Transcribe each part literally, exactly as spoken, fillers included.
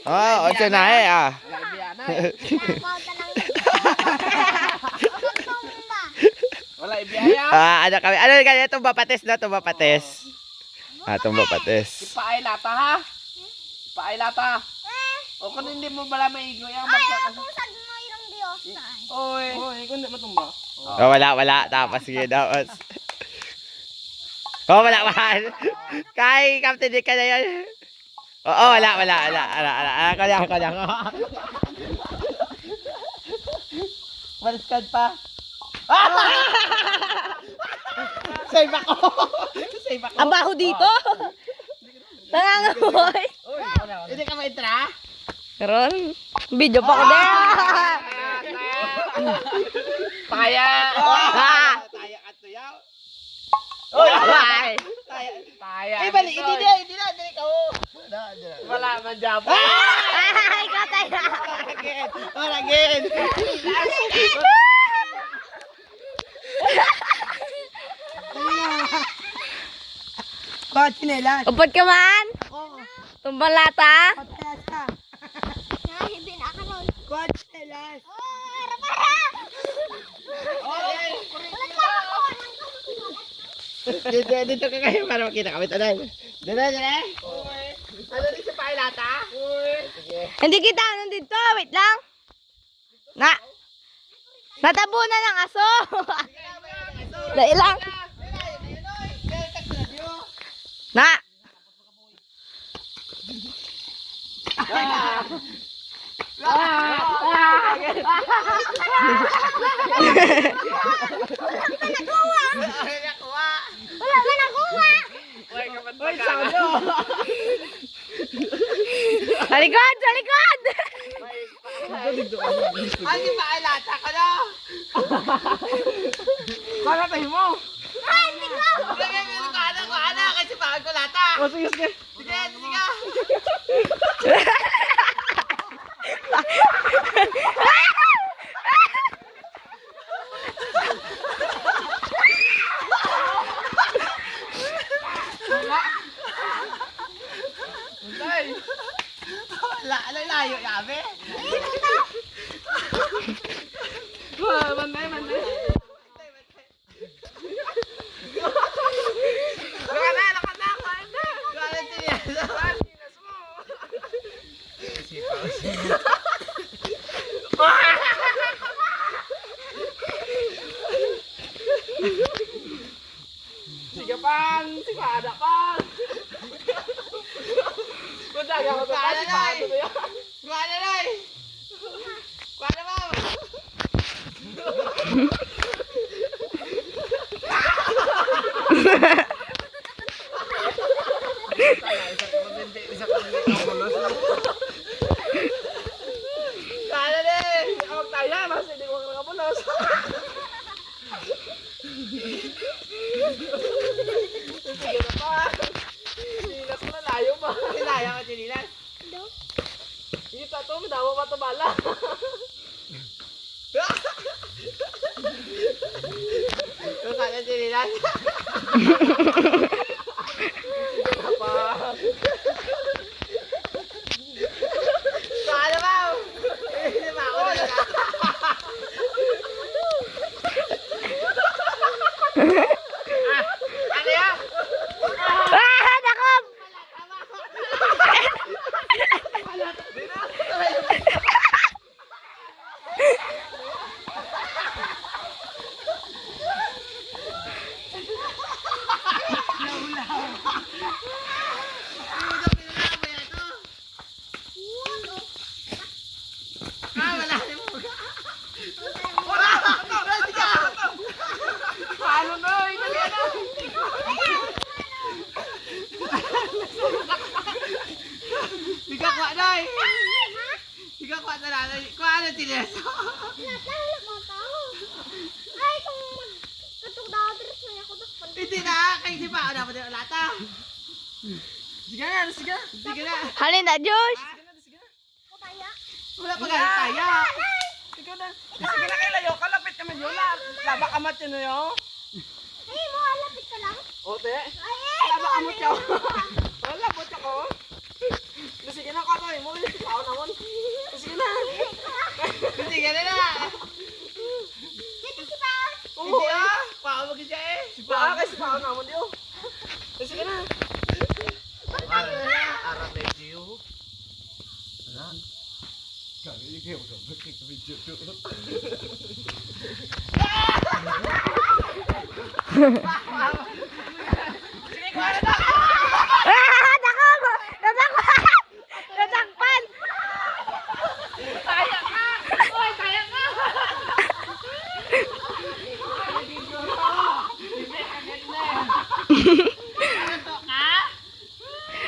Oh, unsa na eh, ah. Wala ibiya na eh. Wala ibiya ya. Ah, ano kami? Ano kami? Tumba patis na, tumba patis. Ah, tumba patis. Ipaay lata, ha? Ipaay lata. O kung hindi mo bala maigo, yung Ay, magsa- ako sa Ginoong Diyos. Oy. Oy, kung di matumba. Oh, wala, wala. Tapos, sige, tapos. Oh, wala, wala. Kay, kapti di ka na yun. Oo, wala, wala, wala, wala, wala. Ako lang, ako lang. Baliskad pa. Save ako. Save ako. Ang baho dito. Nangangamoy. Hindi ka maitra? Karon, video pa ko din. Paya. Ah! Taya ka to, yaw. Oy! Why? Taya. Taya. Eh, bali, hindi na, hindi na, hindi ka, oh. Wala, wala. Wala man, Jabo. Ah! Ay, ikaw tayo. Wala, again. Wala, again. Kuha, tsinelas. Upod ka man? Oo. Tumbang lata? Kuha, tsinelas ka. Ay, hindi na ako, Loy. Kuha, tsinelas. Oh, harap, harap! Okay. Wala pa ako. Dito, dito ka kayo para makita kami, tanay. Dito, dito. Ano din sa pailata? Hindi kita, nandito. Wait lang. Na. Natabo na ng aso. Dali lang. Na. Wala man nakuha. Uy, sabi mo. Sa likod, sa likod. Ay, di ba, ay, lata ka na? Para tayo mo. Ay, tingnan. Dali, dali, kuha na, kuha na, kasi baka ko lata. O, sige, sige. Sige, sige. Wala. Wala, eh. Wala, ala, layo, yabe. Wala, bantay, bantay. Wala na, wala na, wala na. Wala na, wala na. Sige, pan! Sige, ada, pan! Punta, ako, Kuha na, si Pan, Nay! Kuha na, Nay! Kuha na, ma'am! Kuha na, Nay! Ako, taya, mas hindi ko nakapulos. Sige na pa. Sinilas mo na, layo pa. Layo ka, sinilas. Kita to, madamo pa to bala. Kung kaya sinilas. Sige na pa. Paano ba? Hindi ba ako na lang? Ah, ano yan? Ah, naku! Ah, wala ni mo. Wala! Wala siya! Ano, Noy? Dali, ano? Ikaw, kuha, Noy! Ikaw, kuha, tara, Noy! Kuha, ano, tineso? Wala pa, wala pa tao. Ay, kung mag-, katong daw, dress na ako, dapat. Hindi na, kay di ba, ano, pwede, wala ta. Sige na, sige na. Sige na. Halin na, Josh. Sige na, sige na. Wala pa gani taya. Ikaw na. Sige na, kay layo ka, lapit ka man, Yola. Laba ka, Matyo, no, yo? Ay, mo, lapit ka lang. Ote? Ay, ay, Laba ka, Matyo. Wala, bot ako. Sige na, kato, mo. Yan na na. Dito si Paon. Oo, hindi, eh, ah. Paon mo gid siya, eh. Si Paon, kay si Paon namon, di, oh. Eh, sige na. Ara na, ara na, Gio. Ara. Kami, ikaw, ikaw, ikaw, video to. Sige, kuha na to. Ah! Dako! Dako! Natakpan! Kaya ka! Oy, kaya ka!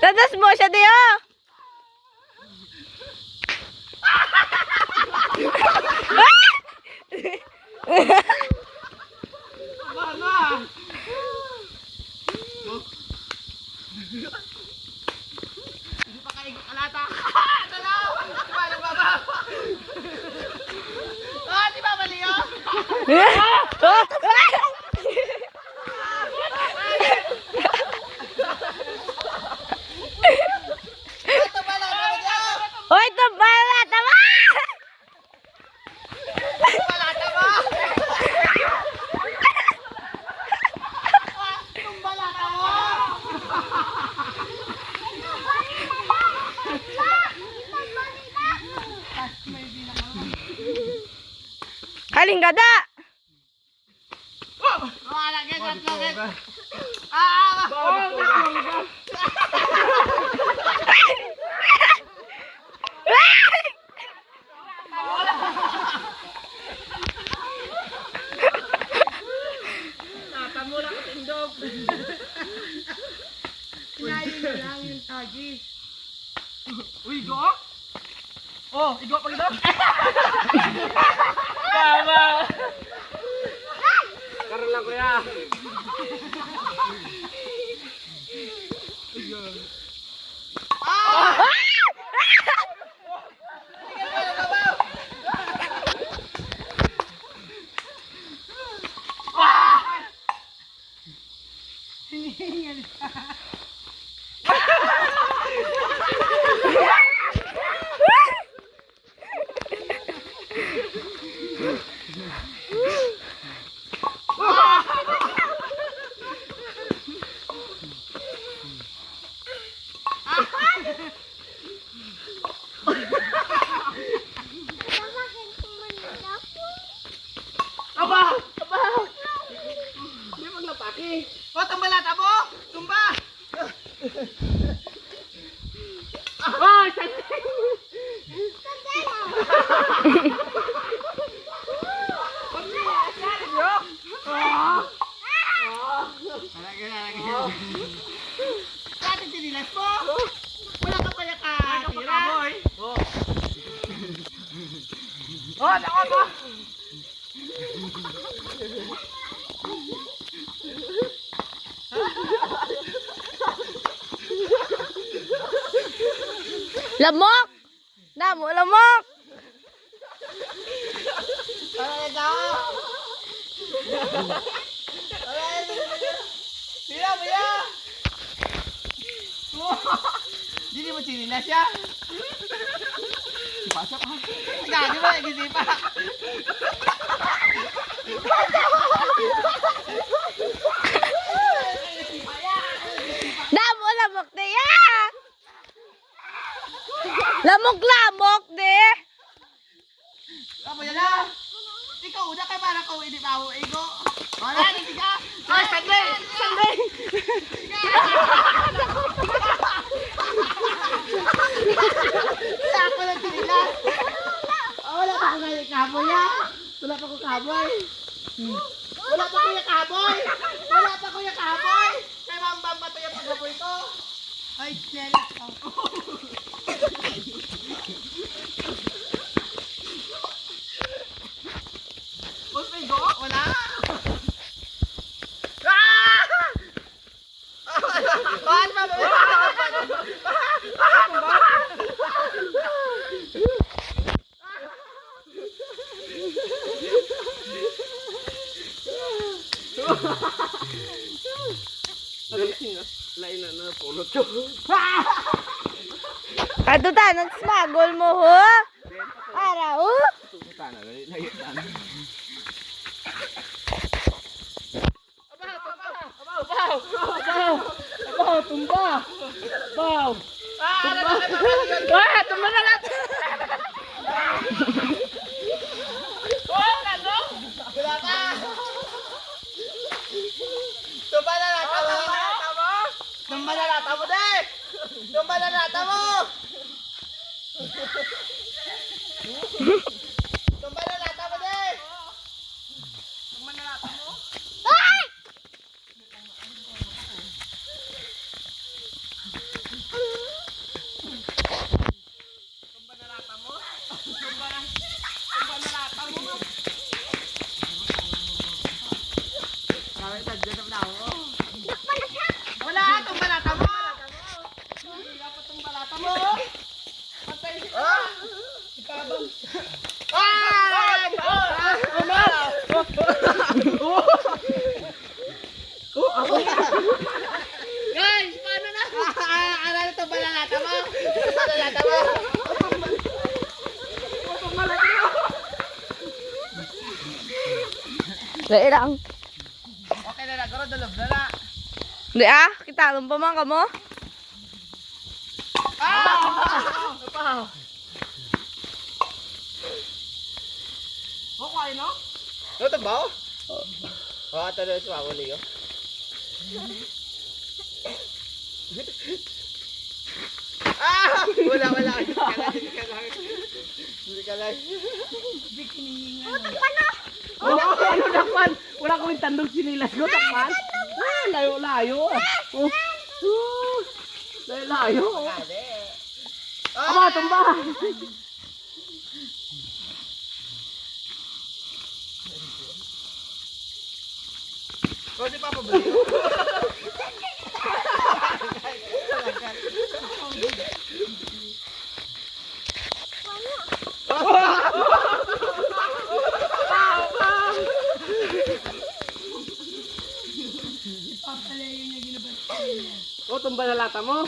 Natas mo siya, Dio! Hindi pa kayo kalata. Tanaw! Di ba, nagbabaw? Ah, di ba, mali yun? Ito pala, tama yun. Hoy, ito pala, tama! Halinggada! Natamula ko tindog. Kinain na lang yung tagi. Uy, go! Oh, igo pa gid. Tama. Karon lang, kuya. Aba! Aba! Di maglapaki. O, tumba lata mo! Tumba! Ay, sanding! Lagi, lagi. Dati sinilas mo. Wala ka pa yakatira. Oh. Oh, ako ba? Lamok! Damo, lamok! Aray, tao! Aray, tira mo yan! Dili mo sinilas siya. Pasok, ha? Gagi ba, nagisipa. Damo, lamok na yan! Lamok-lamok, de! Apa yan na? Ikaw, una kay para ko, hindi ba ako igo? Wala, hindi ka. Ay, sandali! Sandali! Wala ako ng sinilas. Oh, wala pa ko nga yung kaboy, ha? Wala pa ko kaboy. Hmm. Wala pa ko yung kaboy. Wala pa ko yung kaboy. Kay Ma'am Bam, patay ang pagkaboy ko. Ay, Chel. Wala pa igo? Wala. Ah! Wala pa, wala pa. Lain na na, pulot ko. Ato ta, nagsmagol mo, ho? Ara, oh? Sana, dali, layo, sana. Abaw! Abaw! Abaw! Abaw! Abaw! Tumba! Abaw! Tumba! Ah, tumba na lang! Wala pa! Tumba na lang! Tumba na lang! Tumba na lang! Tumba na lang! Tumba na lang! Tumba na lang! Tumba na lang! Tumba na lang! Tumba na lata mo. Tumba na. Tumba na lata mo. Kami, tadya na pala ako. Wala, tumba lata mo. Hindi ka pa tumba lata mo. Patay si Tabang. Ah! Oh, no! Oh, ako. Guys, paano na? Ah, ah, ano to, balalata mo? Balalata mo? Dali lang. Okay na lang, garo, dulog na na. Di ah, kita lang pa man kamo. Ah! Ano pa? Oh, kuha, no? Ano to ba, oh? Oh, ato na sa ako niyo. Ah! Wala, wala. Hindi ka lang, hindi ka lang. Hindi ka lang. Ano, dakpan? Wala ko yung tandog sinilas ko, dakpan. Ah, layo-layo. Oh. Oh. Layo-layo. Aba, tumba. Pwede pa ba? Ipapalayo niya, ginabas niya. Oh, tumba na lata mo.